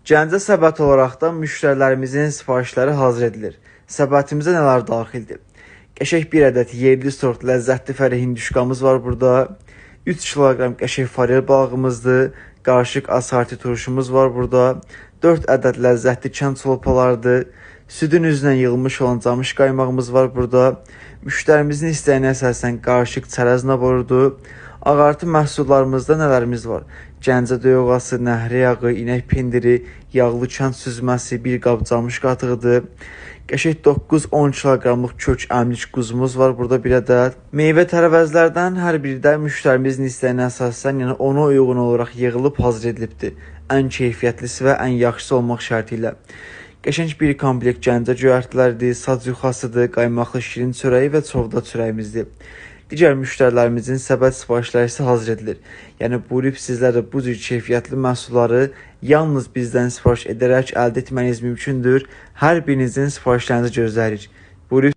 Gəncə səbəti olaraq da müştərilərimizin sifarişləri hazır edilir. Səbətimizə nələr daxildir? Qəşəng bir ədəd yerli sort ləzzətli fəri hinduşkamız var burada. 3 kiloqram qəşəng farel balığımızdır. Qarışıq asarti turşumuz var burada. 4 ədəd ləzzətli kənd çolpalardır. Südün üzünə yığılmış olan camış qaymağımız var burada. Müştərimizin istəyinə əsasən qarışıq çərəz naborudur. Ağartı məhsullarımızda nələrimiz var? Gəncə döyüğası, nəhri yağı, inək pendiri, yağlı kənd süzməsi, bir qab camış qatığıdır. Qəşəng 9-10 kiloqramlıq kök əmlik quzumuz var burada bir ədəd. Meyvə tərəvəzlərdən hər biri də müştərimizin istəyinə əsasən, yəni ona uyğun olaraq yığılıb hazır edilibdir. Ən keyfiyyətlisi və ən yaxşısı olmaq şərti ilə. Qəşəng bir komplekt Gəncə göyərtilərdir, sac yuxasıdır, qaymaqlı şirin çörəyi və çovda çörəyimizdir. Digər müştərilərimizin səbət sifarişləri isə hazır edilir. Yəni buyurub sizlər də bu cür keyfiyyətli məhsulları yalnız bizdən sifariş edərək əldə etməniz mümkündür. Hər birinizin sifarişlərinizi gözləyirik. Buyurub.